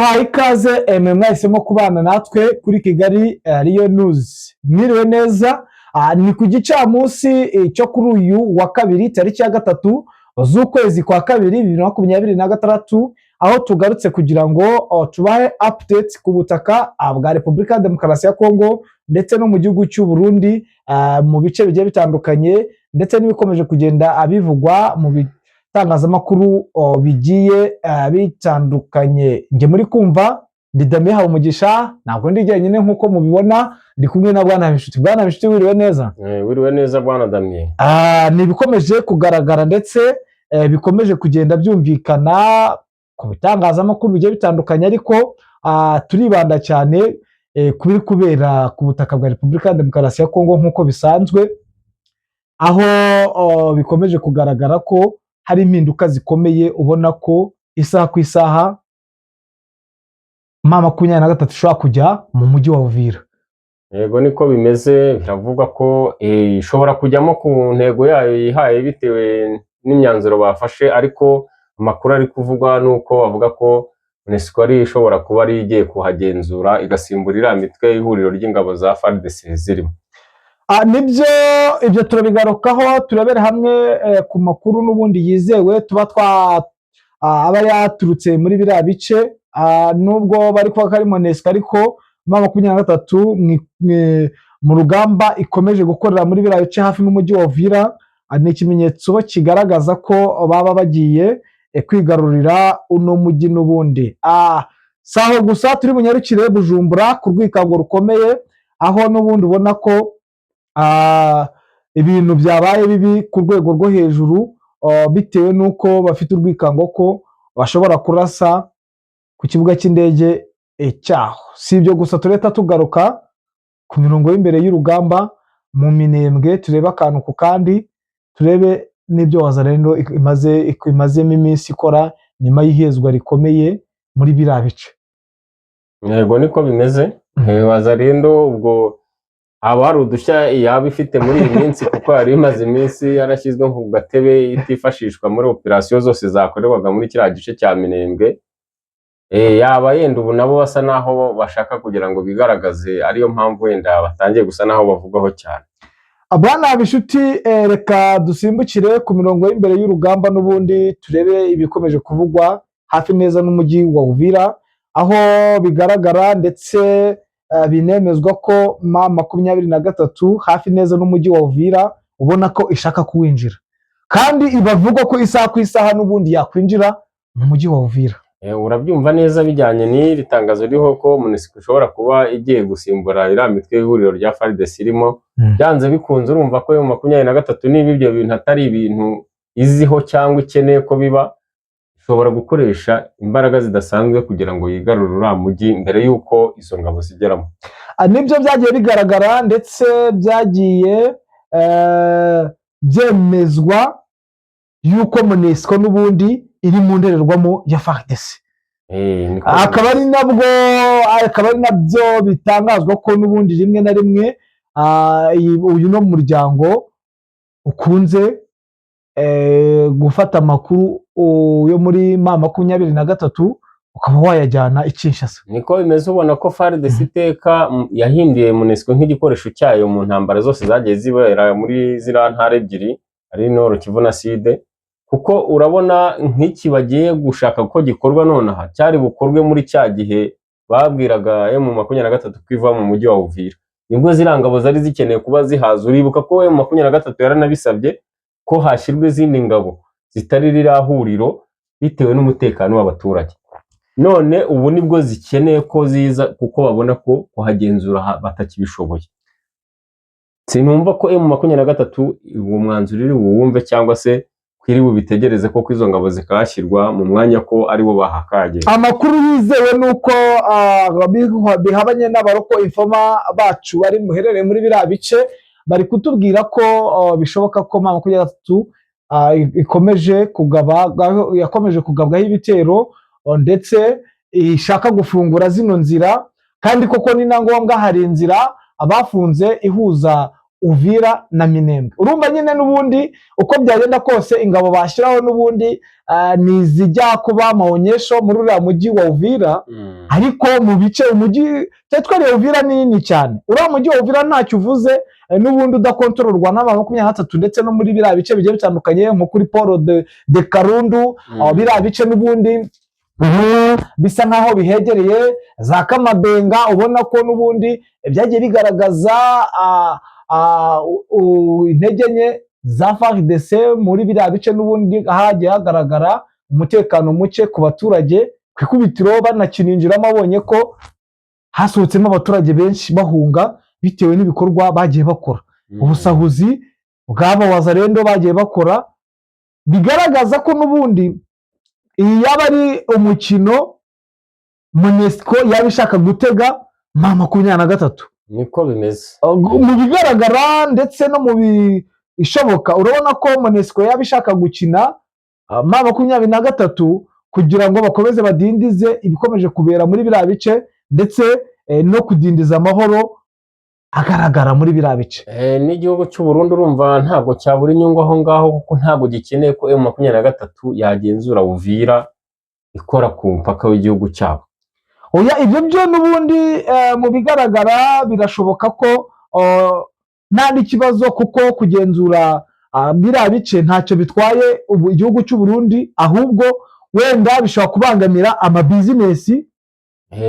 Tubahaye ikaze mwe mwahisemo kubana natwe kuri Kigali Riyo News. Mwiriwe neza. Ni ku gicamunsi cyo kuri uyu wa kabiri, tariki ya 3 z'ukwezi kwa kabiri 2026, aho tugarutse kugira ngo tubahe update ku butaka bwa Repubulika ya Demokarasi ya Kongo ndetse no mu gihugu cy'u Burundi, mu bice bigiye bitandukanye, ndetse n'ibikomeje kugenda bivugwa mu bitangazamakuru bigiye bitandukanye. Njye muri kumva ndi Damien Habumugisha, ntabwo ndi jyenyine nk'uko mubibona, ndi kumwe na Bwana Habinshuti. Bwana Habinshuti, wiriwe neza? Wiriwe neza, bwana Damien. Ni ibikomeje kugaragara ndetse bikomeje kugenda byumvikana ku bitangazamakuru bigiye bitandukanye, ariko turibanda cyane ku biri kubera ku butaka bwa Repubulika ya Demokarasi ya Kongo nk'uko bisanzwe, aho bikomeje kugaragara ko hari impinduka zikomeye, ubona ko isaha ku isaha M23 ishobora kujya mu mujyi wa Uvira. Yego, niko bimeze. Biravugwa ko ishobora kujyamo ku ntego yayo yihaye bitewe n'imyanzuro bafashe, ariko amakuru ari kuvugwa ni uko bavuga ko MONUSCO ari ishobora kuba ari igiye kuhagenzura, igasimbura iriya mitwe y'ihuriro ry'ingabo za FARDC zirimo. Nibyo, ibyo turabigarukaho, turabera hamwe ku makuru n'ubundi yizewe tuba twa aba yaturutse muri biriya bice. Nubwo bari kuvuga ko ari MONUSCO, ariko M23 mu rugamba ikomeje gukorera muri biriya bice hafi n'umujyi wa Uvira, ni ikimenyetso kigaragaza ko baba bagiye kwigarurira uno mujyi n'ubundi. Si aho gusa, turi bunyarukire Bujumbura ku rwikango rukomeye, aho n'ubundi ubona ko ibintu byabaye bibi ku rwego rwo hejuru, bitewe n'uko bafite urwikango ko bashobora kurasa ku kibuga cy'indege cyaho. Si ibyo gusa, turahita tugaruka ku mirongo y'imbere y'urugamba mu Minembwe, turebe akantu ku kandi, turebe n'ibyo Wazalendo imazemo iminsi ikora nyuma y'ihezwa rikomeye muri biriya bice. Yego, niko bimeze. Wazalendo ubwo haba hari udushya yaba ifite muri iyi minsi, kuko yari imaze iminsi yarashyizwe ku gatebe, itifashishwa muri operasiyo zose zakorerwaga muri kiriya gice cya Minembwe. Yaba yenda ubu nabo basa naho bashaka kugira ngo bigaragaze, ariyo mpamvu wenda batangiye gusa naho bavugwaho cyane. Bwana Bishuti, reka dusimbukire ku mirongo y'imbere y'urugamba n'ubundi, turebe ibikomeje kuvugwa hafi neza n'umujyi wa Uvira, aho bigaragara ndetse binemezwa ko M23 hafi neza n'umujyi wa Uvira ubona ko ishaka kuwinjira, kandi ibavugwa ko isaha ku isaha n'ubundi yakwinjira mu mujyi wa Uvira. Urabyumva neza, bijyanye n'iri tangazo ririho ko MONUSCO ishobora kuba igiye gusimbura iriya mitwe y'ihuriro rya FARDC irimo, byanze bikunze urumva ko M23, niba ibyo bintu atari ibintu iziho cyangwa ikeneye ko biba, ishobora gukoresha imbaraga zidasanzwe kugira ngo yigarurire uriya mujyi mbere y'uko izo ngabo zigeramo. Nibyo byagiye bigaragara ndetse byagiye byemezwa yuko MONUSCO n'ubundi iri mu ndorerwamo ya FARDC. Niko Akaba ari bimeze. nabwo, akaba ari nabyo bitangazwa ko n'ubundi rimwe na rimwe uyu no muryango ukunze gufata amakuru yo muri M23 ukaba wayajyana i Kinshasa. Niko bimeze. Ubona ko FARDC iteka yahinduye MONUSCO nk'igikoresho cyayo mu ntambara zose zagiye zibera muri ziriya ntara ebyiri, ari Nord Kivu na Sud, kuko urabona nk'iki bagiye gushaka ko gikorwa nonaha cyari bukorwe muri cya gihe babwiraga M23 ko iva mu mujyi wa Uvira, nibwo ziriya ngabo zari zikeneye kuba zihaza. Uribuka ko M23 yaranabisabye ko hashyirwa izindi ngabo zitari ririya huriro bitewe n'umutekano w'abaturage. None ubu nibwo zikeneye ko ziza, kuko babona ko kuhagenzura batakibishoboye. Sinumva ko M23 uwo mwanzuro iri buwumve cyangwa se ko iri bubitegereze koko izo ngabo zikahashyirwa mu mwanya ko aribo bahakagera. Amakuru yizewe ni uko bihabanye n'aba local informer bacu bari muherereye muri biriya bice, bari kutubwira ko bishoboka ko M23 ikomeje kugaba, yakomeje kugabwaho ibitero, ndetse ishaka gufungura zino nzira, kandi koko ni na ngombwa. Hari inzira abafunze ihuza Uvira na Minembwe. Urumva nyine n'ubundi uko byagenda kose, ingabo bashyiraho n'ubundi ni izijya kuba maonyesho muri uriya mujyi wa Uvira. Ariko mu bice, umujyi teritwari ya Uvira ni nini cyane. Uriya mujyi wa Uvira ntacyo uvuze, n'ubundi udakontororwa n'aba 23, ndetse no muri biriya bice bigiye bitandukanye nko kuri Port de Karundu. Aho biriya bice n'ubundi bisa nkaho bihegereye za Kamabenga, ubona ko n'ubundi byagiye bigaragaza intege nke za FARDC muri biriya bice. N'ubundi hagiye hagaragara umutekano muke ku baturage. Ku ikubitiro banakininjiramo, abonye ko hasohotsemo abaturage benshi bahunga bitewe n'ibikorwa bagiye bakora, ubusahuzi bw'aba wazalendo bagiye bakora, bigaragaza ko n'ubundi iyi yaba ari umukino MONUSCO yaba ishaka gutega M23. Niko bimeze. Mu bigaragara ndetse no mu bishoboka, urabona ko MONUSCO yaba ishaka gukina M23 kugira ngo bakomeze badindize ibikomeje kubera muri biriya bice, ndetse no kudindiza amahoro agaragara muri biriya bice. N'igihugu cy'u Burundi urumva ntabwo cyabura inyungu aho ngaho, kuko ntabwo gikeneye ko M23 yagenzura Uvira ikora ku mupaka w'igihugu cyabo. Oya, ibyo byo n'ubundi mu bigaragara birashoboka ko nta n'ikibazo, kuko kugenzura biriya bice ntacyo bitwaye ubu igihugu cy'u Burundi, ahubwo wenda bishobora kubangamira amabizinesi.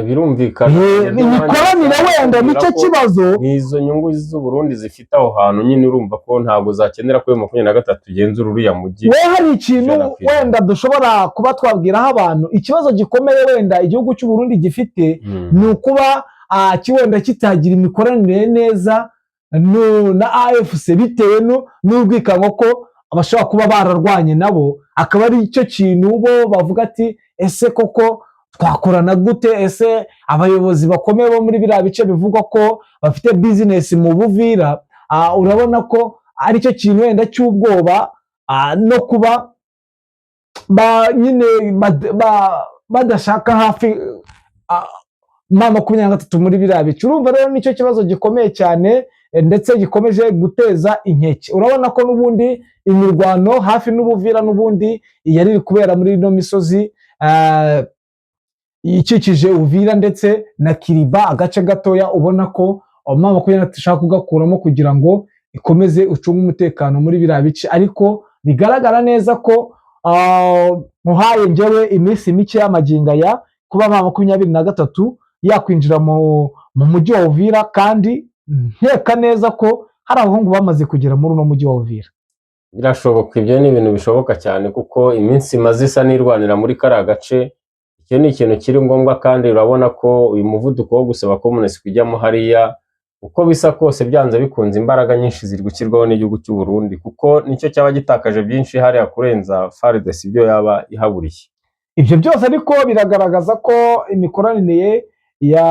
Birumvikana. Imikoranire wenda nicyo ko kibazo. N'izo nyungu z'u Burundi zifite aho hantu nyine, urumva ko ntabwo zakenera ko M23 igenzura uriya mujyi. We, hari ikintu 100%. wenda dushobora kuba twabwiraho abantu. Ikibazo gikomeye wenda igihugu cy'u Burundi gifite ni ukuba wenda kitagira imikoranire neza na AFC, bitewe n'urwikango ko bashobora kuba bararwanye nabo, akaba ari cyo kintu bo bavuga ati: "Ese koko twakorana gute? Ese abayobozi bakomeye bo muri biriya bice bivugwa ko bafite bizinesi mu Buvira?" Urabona ko aricyo kintu wenda cy'ubwoba, no kuba nyine badashaka hafi M23 muri biriya bice. Urumva rero nicyo kibazo gikomeye cyane, ndetse gikomeje guteza inkeke. Urabona ko n'ubundi imirwano hafi n'Ubuvira n'ubundi yari iri kubera muri ino misozi ikikije Uvira ndetse na Kiriba, agace gatoya ubona ko M23 ishaka kugakuramo kugira ngo ikomeze ucunge umutekano muri biriya bice. Ariko bigaragara neza ko muhaye njyewe iminsi mike y'amagingo aya kuba M23 yakwinjira mu mujyi wa Uvira, kandi nkeka neza ko hari abahungu bamaze kugera muri uno mujyi wa Uvira. Birashoboka, ibyo ni ibintu bishoboka cyane, kuko iminsi imaze isa n'irwanira muri kariya gace, icyo ni ikintu kiri ngombwa. Kandi urabona ko uyu muvuduko wo gusaba ko MONUSCO ijyamo hariya, uko bisa kose byanze bikunze imbaraga nyinshi ziri gushyirwaho n'igihugu cy'u Burundi, kuko nicyo cyaba gitakaje byinshi hariya kurenza FARDC ibyo yaba ihaburiye. Ibyo byose ariko biragaragaza ko imikoranire ya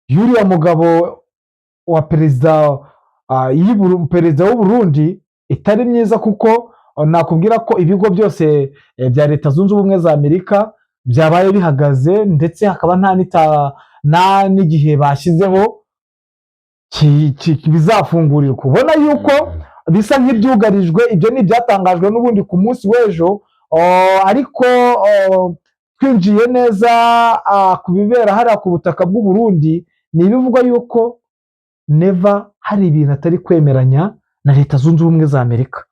y'uriya mugabo wa perezida perezida w'u Burundi itari myiza, kuko nakubwira ko ibigo byose bya Leta Zunze Ubumwe za Amerika byabaye bihagaze, ndetse hakaba nta n'igihe bashyizeho bizafungurirwa. Ubona yuko bisa nk'ibyugarijwe. Ibyo ni ibyatangajwe n'ubundi ku munsi w'ejo. Ariko twinjiye neza ku bibera hariya ku butaka bw'u Burundi, ni ibivugwa yuko Neva hari ibintu atari kwemeranya na Leta Zunze Ubumwe za Amerika.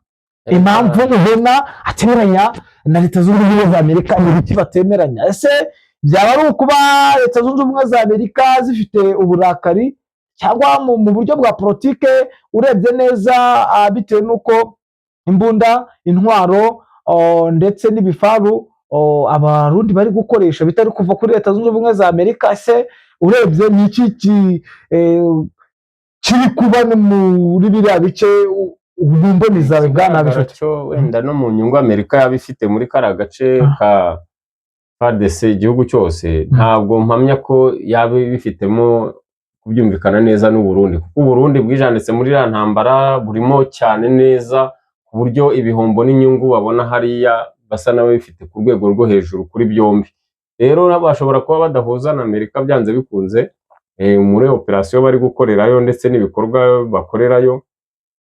Impamvu ubona atemeranya na Leta Zunze Ubumwe za Amerika ni ibiki batemeranya? Ese byaba ari ukuba Leta Zunze Ubumwe za Amerika zifite uburakari, cyangwa mu buryo bwa politike urebye neza, bitewe n'uko imbunda, intwaro, ndetse n'ibifaru Abarundi bari gukoresha bitari kuva kuri Leta Zunze Ubumwe za Amerika? Ese urebye ni iki kiri kuba muri biriya bice mu mboni zawe, bwana Ikigaragara Bishuti? cyo wenda no mu nyungu Amerika yaba ifite muri kariya gace ka FARDC, igihugu cyose, ntabwo mpamya ko yaba ibifitemo kubyumvikana neza n'u Burundi, kuko u Burundi bwijanditse muri iriya ntambara burimo cyane neza, ku buryo ibihombo n'inyungu babona hariya basa n'ababifite ku rwego rwo hejuru kuri byombi. Rero bashobora kuba badahuza na Amerika byanze bikunze. muri operasiyo bari gukorerayo ndetse n'ibikorwa bakorerayo.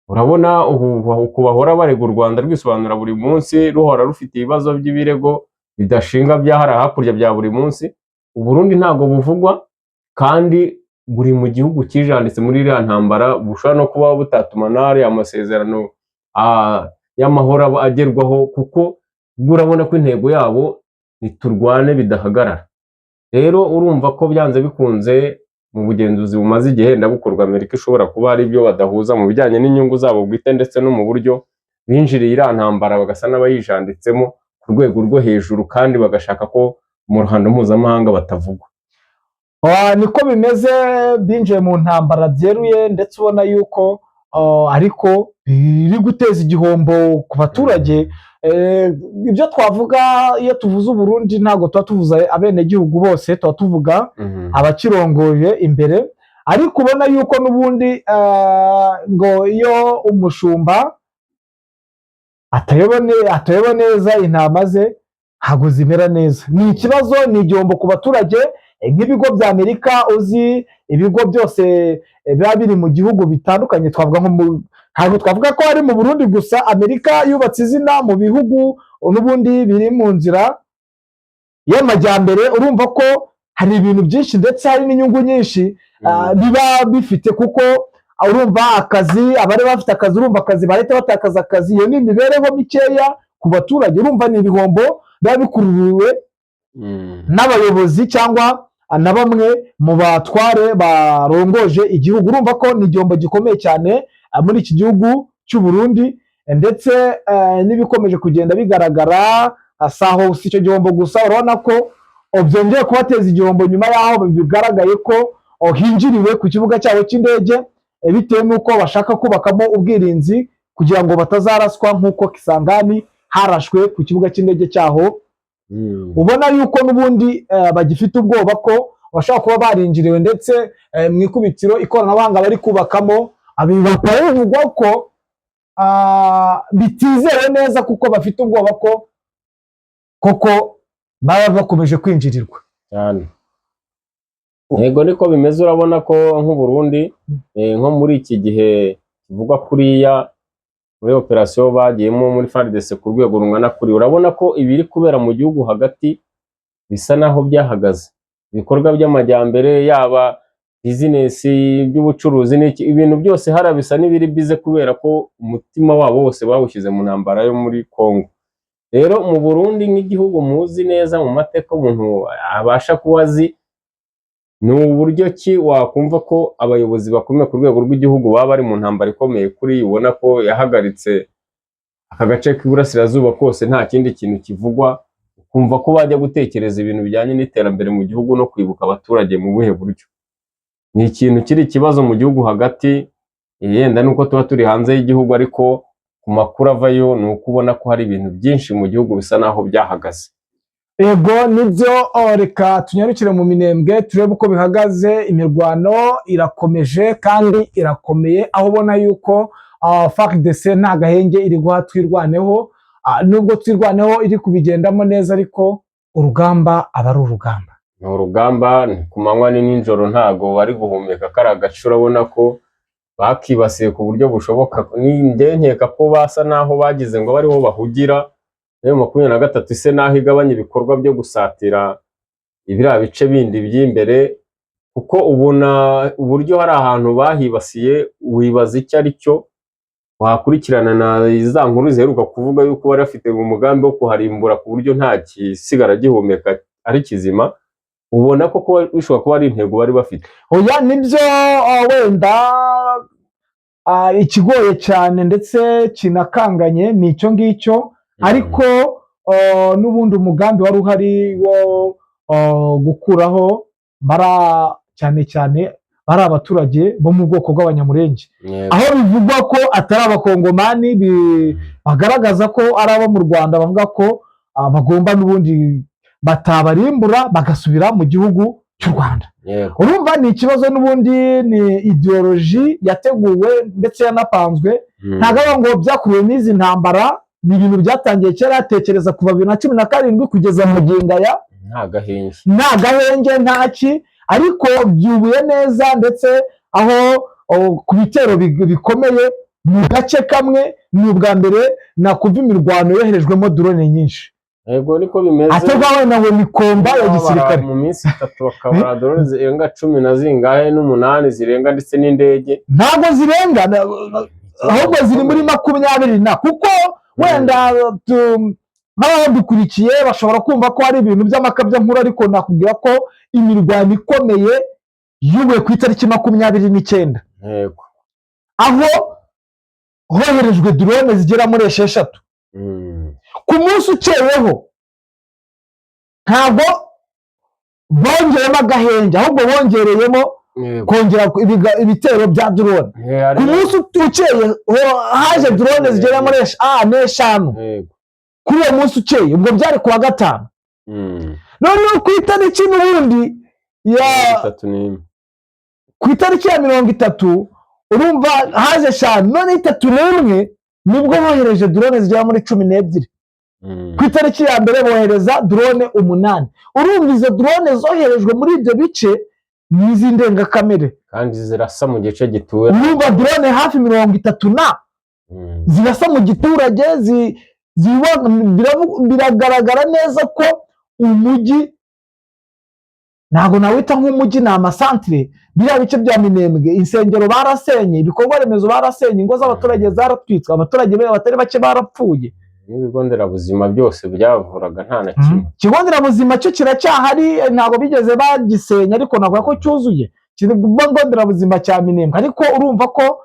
Urabona ubu uku bahora barega u Rwanda rwisobanura buri munsi, ruhora rufite ibibazo by'ibirego bidashinga byahara hakurya bya buri munsi. U Burundi ntabwo buvugwa kandi buri mu gihugu kijanditse muri iriya ntambara, bushobora no kuba butatuma n'ariya masezerano y'amahoro aba agerwaho, kuko ubwo urabona ko intego yabo ni turwane bidahagarara. Rero urumva ko byanze bikunze mu bugenzuzi bumaze igihe wenda bukorwa, Amerika ishobora kuba hari ibyo badahuza mu bijyanye n'inyungu zabo bwite ndetse no mu buryo binjiriye iriya ntambara bagasa n'abayijanditsemo ku rwego rwo hejuru, kandi bagashaka ko mu ruhando mpuzamahanga batavugwa. Niko bimeze, binjiye mu ntambara byeruye, ndetse ubona yuko ariko biri guteza igihombo ku baturage. Ibyo twavuga iyo tuvuze Uburundi ntabwo tuba tuvuze abenegihugu bose, tuba tuvuga abakirongoye imbere. Ariko ubona yuko n'ubundi ngo iyo umushumba atayoba neza intama ze ntabwo zimera neza. Ni ikibazo, ni igihombo ku baturage. Nk'ibigo bya Amerika, uzi ibigo byose biba biri mu gihugu bitandukanye, twavuga nko mu, ntabwo twavuga ko ari mu Burundi gusa. Amerika yubatse izina mu bihugu n'ubundi biri mu nzira y'amajyambere. Urumva ko hari ibintu byinshi ndetse hari n'inyungu nyinshi biba bifite, kuko urumva akazi, abari bafite akazi, urumva akazi bahita batakaza akazi. Iyo ni imibereho mikeya ku baturage. Urumva ni ibihombo biba bikururiwe n'abayobozi cyangwa na bamwe mu batware barongoje igihugu. Urumva ko ni igihombo gikomeye cyane muri iki gihugu cy'u Burundi. Ndetse n'ibikomeje kugenda bigaragara, si aho, si icyo gihombo gusa. Urabona ko byongeye kubateza igihombo nyuma y'aho bigaragaye ko hinjiriwe ku kibuga cyabo cy'indege, bitewe n'uko bashaka kubakamo ubwirinzi kugira ngo batazaraswa nk'uko Kisangani harashwe ku kibuga cy'indege cyaho. Ubona yuko n'ubundi bagifite ubwoba ko bashobora kuba barinjiriwe, ndetse mu ikubitiro ikoranabuhanga bari kubakamo bakaba bivugwa ko bitizewe neza, kuko bafite ubwoba ko koko baba bakomeje kwinjirirwa. Cyane, yego, niko bimeze. Urabona ko nk'u Burundi nko muri iki gihe kivugwa kuriya muri operasiyo bagiyemo muri FARDC ku rwego rungana kuri, urabona ko ibiri kubera mu gihugu hagati bisa naho byahagaze. Ibikorwa by'amajyambere, yaba bizinesi by'ubucuruzi n'iki, ibintu byose hariya bisa n'ibiri bize, kubera ko umutima wabo wose bawushyize mu ntambara yo muri Congo. Rero mu Burundi nk'igihugu muzi neza mu mateka, umuntu abasha kuba azi, ni uburyo ki wakumva ko abayobozi bakomeye ku rwego rw'igihugu baba bari mu ntambara ikomeye kuri, ubona ko yahagaritse aka gace k'iburasirazuba kose, nta kindi kintu kivugwa, ukumva ko bajya gutekereza ibintu bijyanye n'iterambere mu gihugu no kwibuka abaturage mu buhe buryo? Ni ikintu kiri ikibazo mu gihugu hagati. Yenda nuko tuba turi hanze y'igihugu, ariko ku makuru avayo ni uko ubona ko hari ibintu byinshi mu gihugu bisa naho byahagaze. Ego, nibyo. Reka tunyarukire mu Minembwe turebe uko bihagaze. Imirwano irakomeje kandi irakomeye, aho ubona yuko FARDC nta gahenge iri guha Twirwaneho. Nubwo Twirwaneho iri kubigendamo neza, ariko urugamba aba ari urugamba. Ni urugamba, ni ku manywa ni nijoro, ntago bari guhumeka. Kariya gace urabona ko bakibasiye ku buryo bushoboka. Njye nkeka ko basa naho bagize ngo bariho bahugira. M23 ise naho igabanya ibikorwa byo gusatira ibiriya bice bindi by'imbere, kuko ubona uburyo hari ahantu bahibasiye, wibaza icyo ari cyo. Wakurikirana na za nkuru ziheruka kuvuga yuko bari bafite umugambi wo kuharimbura ku buryo nta kisigara gihumeka ari kizima, ubona ko kuba bishobora kuba ari intego bari bafite. Oya, nibyo. Wenda ikigoye cyane ndetse kinakanganye ni icyo ngicyo, ariko n'ubundi umugambi wari uhari wo gukuraho bara cyane cyane bari abaturage bo mu bwoko bw'Abanyamurenge, aho bivugwa ko atari Abakongomani, bagaragaza ko ari abo mu Rwanda, bavuga ko bagomba n'ubundi batabarimbura bagasubira mu gihugu cy'u Rwanda. Urumva ni ikibazo, n'ubundi ni idéologie yateguwe ndetse yanapanzwe. Ntabwo ari ngo byakuruwe n'izi ntambara, ni ibintu byatangiye kera. Tekereza kuva 2017 kugeza magingo aya. Nta gahenge. Nta gahenge, nta ki. Ariko byubuye neza, ndetse aho ku bitero bikomeye mu gace kamwe, ni ubwa mbere nakumva imirwano yoherejwemo drone nyinshi. Yego, niko bimeze. Aterwa wenda ngo ni combat ya gisirikare. Mu minsi 3 bakabara drone zirenga cumi na zingahe n'umunani zirenga, ndetse n'indege. Ntabwo zirenga, ahubwo ziri muri 20 na, kuko wenda nk'abadukurikiye bashobora kumva ko hari ibintu by'amakabyankuru, ariko nakubwira ko imirwano ikomeye yubuye ku itariki 29, aho hoherejwe drone zigera muri 6. Ku munsi ukeyeho ntabwo bongeyemo agahenge, ahubwo bongereyemo kongera ibitero bya drone. Ku munsi ukeye haje drone zigera muri n'eshanu kuri uwo munsi ukeye, ubwo byari ku wa gatanu. Noneho ku itariki n'ubundi ya 31. Ku itariki ya 30, urumva haje 5, none 31 nibwo bohereje drone zigera muri 12. Ku itariki ya 1 bohereza drone 8. Urumva izo drone zoherejwe muri ibyo bice ni iz'indengakamere. Kandi zirasa mu gice gituwe. Urumva drone hafi 30 na zirasa mu giturage, biragaragara neza ko umujyi, ntabwo nawita nk'umujyi, ni amasantire, biriya bice bya Minembwe, insengero barasenye, ibikorwa remezo barasenye, ingo z'abaturage zaratwitswe, abaturage batari bake barapfuye. N'ibigo nderabuzima byose byavuraga nta na kimwe. Ikigo nderabuzima cyo kiracyahari, ntabwo bigeze bagisenya, ariko navuga ko cyuzuye, ikigo nderabuzima cya Minembwe. Ariko urumva ko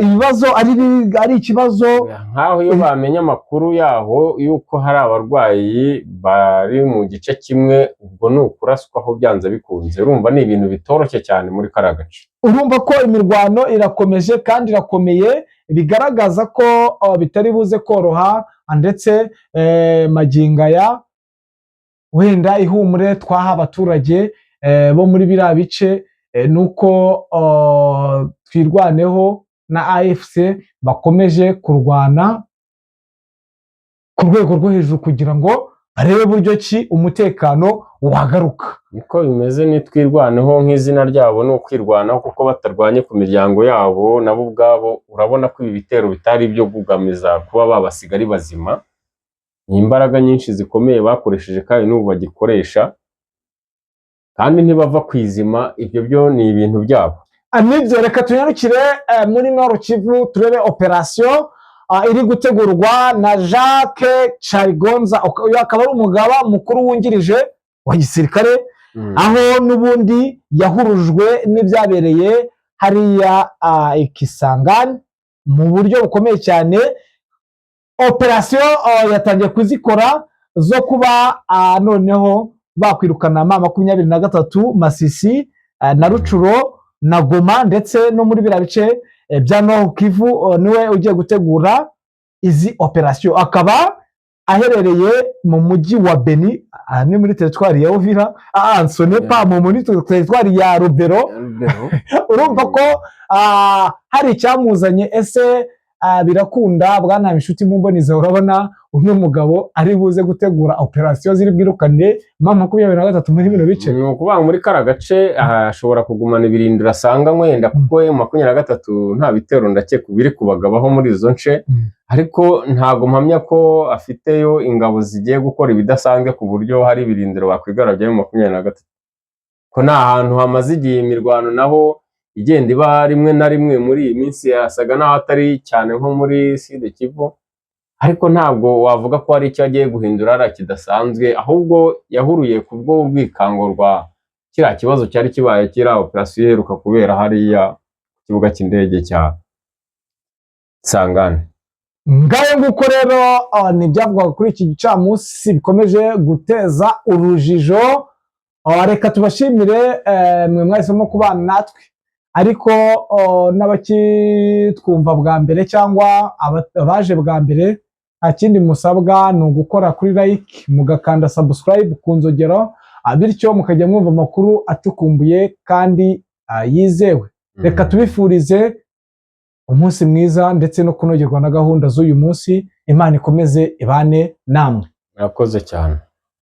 ibibazo ari ikibazo. Nk'aho iyo bamenya amakuru yaho y'uko hari abarwayi bari mu gice kimwe, ubwo ni ukuraswaho byanze bikunze. Urumva ni ibintu bitoroshye cyane muri kariya gace. Urumva ko imirwano irakomeje kandi irakomeye, bigaragaza ko bitari buze koroha. Ndetse magingo aya wenda ihumure twaha abaturage bo muri biriya bice ni uko Twirwaneho na AFC bakomeje kurwana ku rwego rwo hejuru kugira ngo barebe buryo ki umutekano wagaruka. Niko bimeze, nitwirwaneho nk'izina ryabo ni ukwirwanaho, kuko batarwanye ku miryango yabo nabo ubwabo, urabona ko ibi bitero bitari ibyo kugamiza kuba babasiga ari bazima. Ni imbaraga nyinshi zikomeye bakoresheje kandi n'ubu bagikoresha, kandi ntibava ku izima, ibyo byo ni ibintu byabo. Nibyo, reka tunyarukire muri Nord Kivu turebe operasiyo iri gutegurwa na Jacques Charigonza. Uyu akaba ari umugaba mukuru wungirije wa gisirikare, aho n'ubundi yahurujwe n'ibyabereye hariya i Kisangani mu buryo bukomeye cyane. Operasiyo yatangiye kuzikora zo kuba noneho bakwirukana M23 Masisi na Rutshuru na Goma, ndetse no muri biriya bice bya Nord Kivu. Niwe ugiye gutegura izi operasiyo, akaba aherereye mu mujyi wa Beni, aha ni muri teritwari ya Uvira, Sonepa mu muri teritwari ya Rubero. Urumva ko hari icyamuzanye. Ese birakunda, bwana inshuti mumbonize, urabona uno mugabo ari buze gutegura operasiyo ziri bwirukane M23 muri bino bice? Ni ukuvuga muri kariya gace ashobora kugumana ibirindiro asanga wenda, kuko M23 nta bitero ndakeka biri kubagabaho muri izo nce. Ariko ntabwo mpamya ko afiteyo ingabo zigiye gukora ibidasanzwe ku buryo hari ibirindiro bakwigarura bya M23, ko ni ahantu hamaze igihe imirwano naho igenda iba rimwe na rimwe. Muri iyi minsi yasaga naho atari cyane nko muri Sud Kivu, ariko ntabwo wavuga ko hari icyo agiye guhindura hariya kidasanzwe, ahubwo yahuruye ku bwo urwikango rwa kiriya kibazo cyari kibaye, kiriya operasiyo iheruka kubera hariya ku kibuga cy'indege cya Sangane. Ngayo nguko rero, ni ibyavugwaga kuri iki gicamunsi bikomeje guteza urujijo. Reka tubashimire mwe mwahisemo kubana natwe, ariko n'abakitwumva bwa mbere cyangwa abaje bwa mbere, nta kindi musabwa ni ugukora kuri like, mugakanda subscribe ku nzogero, bityo mukajya mwumva amakuru acukumbuye kandi yizewe. Reka tubifurize umunsi mwiza ndetse no kunogerwa na gahunda z'uyu munsi. Imana ikomeze ibane namwe. Murakoze cyane.